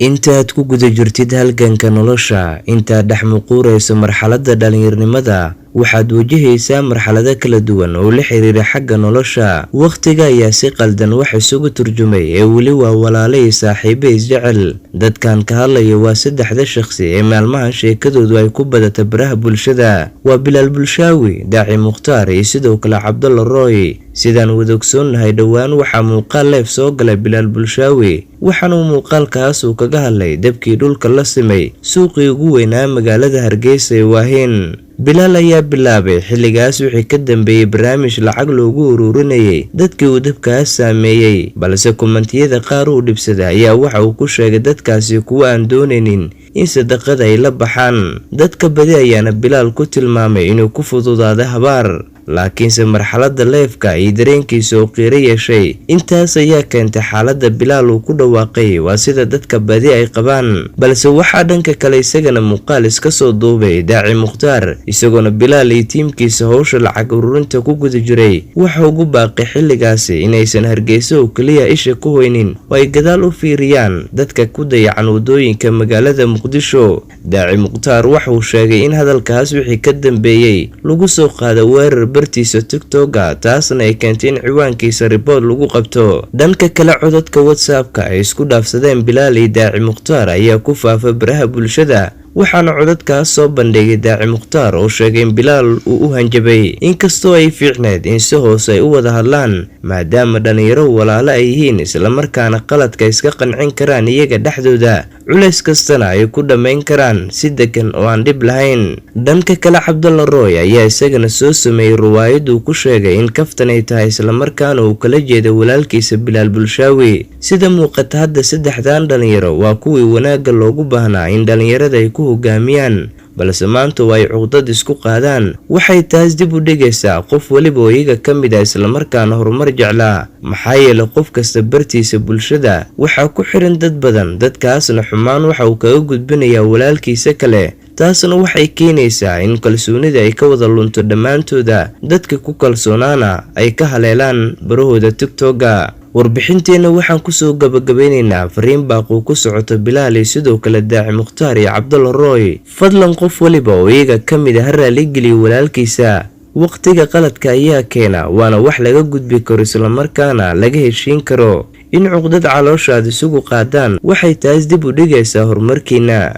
Intaad ku guda jirtid halganka nolosha, intaad dhex muquurayso marxaladda dhallinyarnimada, waxaad wajahaysaa marxalado kala duwan oo la xiriira xagga nolosha. Waqtiga ayaa si qaldan wax isugu turjumay ee weli waa walaalo iyo saaxiibo isjecel. Dadkan ka hadlaya waa saddexda shaqsi ee maalmahan sheekadoodu ay ku badata baraha bulshada. Waa Bilaal Bulshaawi, Daaci Mukhtaar iyo sidoo kale Cabdalla Roy. Sidaan wada ogsoonnahay, dhowaan waxaa muuqaal leef soo galay Bilaal Bulshaawi, waxaana uu muuqaalkaas uu kaga hadlay dabkii dhulka la simay suuqii ugu weynaa magaalada Hargeysa ee Waahin. Bilaal ayaa bilaabay xilligaas wixii ka dambeeyey barnaamij lacag loogu ururinayay dadkii uu dabkaas saameeyey, balse kommentiyada qaar uu dhibsaday ayaa waxa uu ku sheegay dadkaasi kuwa aan doonaynin in sadaqada ay la baxaan. Dadka badi ayaana Bilaal ku tilmaamay inuu ku fududaaday habaar, laakiinse marxaladda leefka iyo dareenkiisa oo qiiro yeeshay intaas ayaa keentay xaaladda Bilaal uu ku dhawaaqay waa sida dadka badi ay qabaan. Balse waxaa dhanka kale isagana muuqaal iska soo duubay Daaci Mukhtaar, isagoona Bilaal iyo tiimkiisa howsha lacag ururinta ku guda jiray waxa ugu baaqay xilligaasi inaysan Hargeysa oo keliya isha ku hoynin oo ay gadaal u fiiriyaan dadka ku dayacan wadooyinka magaalada Muqdisho. Daaci Mukhtaar waxa uu sheegay in hadalkaas wixii ka dambeeyey lagu soo qaada weerar bartiisa TikTok-ga, taasna ay keentay in ciwaankiisa ribood lagu qabto. Dhanka kale, codadka WhatsApp-ka ay isku dhaafsadeen Bilaal iyo Daaci Mukhtaar ayaa ku faafa baraha bulshada, waxaana codadkaas soo bandhigay Daaci Mukhtaar oo sheegay in Bilaal uu u hanjabay, inkastoo ay fiicneed in si hoose ay u wada hadlaan maadaama dhallinyaro walaalo ay yihiin, islamarkaana qaladka iska qancin karaan iyaga dhexdooda, culays kastana ay ku dhammayn karaan si degan oo aan dhib lahayn. Dhanka kale, Cabdalla Roy ayaa isagana soo sameeyey riwaayad uu ku sheegay in kaftan ay tahay, islamarkaana uu kala jeeda walaalkiisa Bilaal Bulshaawi. Sida muuqata hadda saddexdan dhalinyaro waa kuwii wanaagga loogu baahnaa in dhalinyarada ay ku hogaamiyaan, balse maanta oo ay cuqdad isku qaadaan waxay taas dib u dhigaysaa qof weliba oo iyaga ka mid ah islamarkaana horumar jeclaa. Maxaa yeelay qof kasta bartiisa bulshada waxaa ku xiran dad badan, dadkaasna xumaan waxa uu kaga gudbinayaa walaalkiisa kale, taasna waxay keenaysaa in kalsoonida ay ka wada lunto dhammaantooda, dadka ku kalsoonaana ay ka haleelaan barahooda TikTok-ga. Warbixinteenna waxaan kusoo gabagabeynaynaa fariin baaquu ku socoto Bilaal iyo sidoo kale Daaci Mukhtaar iyo Cabdalla Roy. Fadlan qof weliba oo iyaga ka mid a ha raaligeliyo walaalkiisa. Waqtiga qaladka ayaa keena, waana wax laga gudbi karo islamarkaana laga heshiin karo. In cuqdad caloosha aad isugu qaadaan waxay taas dib u dhigaysaa horumarkiina.